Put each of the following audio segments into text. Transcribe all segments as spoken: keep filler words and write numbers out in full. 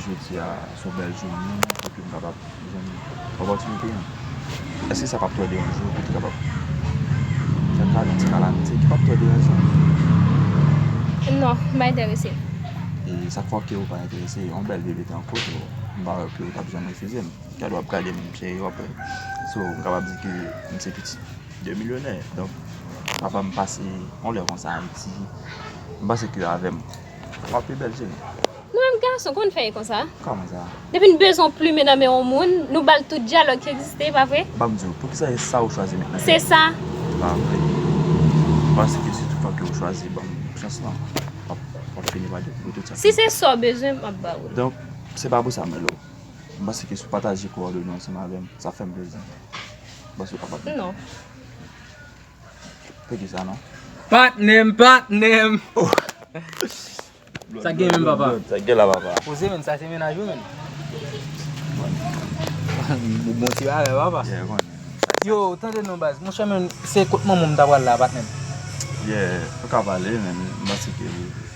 Jodi a, se yon bèl jounen, epi m kapab jwenn opòtinite an. Èske sa p ap twò deranje w pou te kapab fè m pale yon ti kalamite ki p ap twò deranje w? Non, m pa enterese. E sa k fè ke w pa enterese? Yon bèl bebe tankou w, m pa wè ke w t ap janm refize m. Gade w ap gade m, cheri, w ap wè. So, m kapab di ke m se pitit de milyonè. Donk, papa m pase yon lè konsa Ayiti. M panse ke avè m, w ap pi bèl, cheri. Nou menm gason, konn fè e konsa. Kòman sa? Depi n bezwen yon plimen nan men yon moun, nou ba l tout dyalòg ki egziste, pa vre? Ban m di w, poukisa se sa ou chwazi mentnan? Se sa. Pa vre. M panse ke si tout fwa ke ou chwazi ban m chans lan, w ap, w ap fini pa dekouvri tout sa. Si se sa w bezwen, m ap ba ou l. Donk, se pa pou sa m rele w. M panse ke si w pataje kowòdone w ansanm avè m, sa fè m plezi. M panse w kapab. Non. Poukisa non? Patnè m, patnè m! Oh! Sa gen menm, papa? Sa gen la, papa? Poze, menn, sa se mennaj ou, menn. Bon ti bagay, papa. Yeah, bon. Yo, tande non, baz. Monchè, menn, se kot manman m ta pral la, patnè m. Yeah, ou ka pale, menn. M panse ke...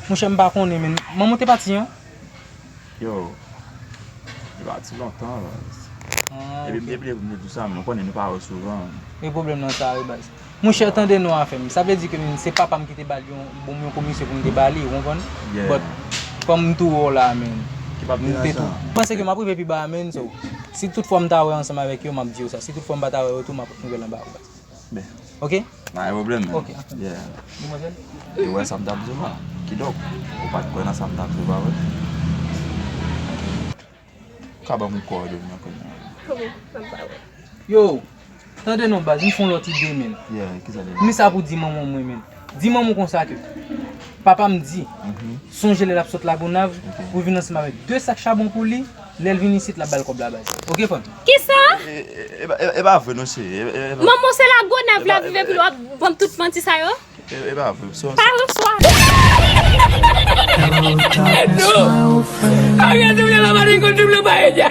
Monchè, m pa konnen, menn. Manman w te pati, an? Yo, li pati lontan, baz. Ah, epi m te bliye pou m te di w sa, men ou konnen nou pa wè souvan. E pwoblèm nan sa, wi, baz. Monchè, tande non afè m. Sa vle di ke, menn, se papa m ki te ba l yon, bon, yon komisyon pou m te ba li, ou konprann? Yeah. But, kòm m tou wè w la, menn, m te tou panse ke m ap rive pi ba, menn, so, si tout fwa m ta wè ansanm avèk yo, m ap di yo sa. Si tout fwa m pa ta wè yo tou, m ap nouvèl anba ou, baz. Ben. Ok? Pa gen pwoblèm, menn. Ok, ok. Yeah. Demwazèl? Ou wè sa m t ap di w la. Kidonk, ou pa t kwè nan sa m t ap di w, pa vre? Ou ka ban m kowòdone w kounye a. Wi, m ap ba ou. Yo, tande non, baz, m fè yon lòt ide, menn. Yeah, kisa l ye? Men sa pou di manman mwen, menn. Di manman w konsa ke papa m di, sonje lè l ap sot Lagonav pou vin ansanm avèk de sak chabon pou li. Lè l vin isit, l ap ba l kòb la, baz. Ok, frè m? Kisa? E, e, e, e pa vre non, cheri. E, e, e pa... Manman w se Lagonav l ap viv epi l ap ban m tout manti sa yo? E, e pa vre. Se yon... Pa resevwa. Edo! Kòman se vle la mari konn double pa enya?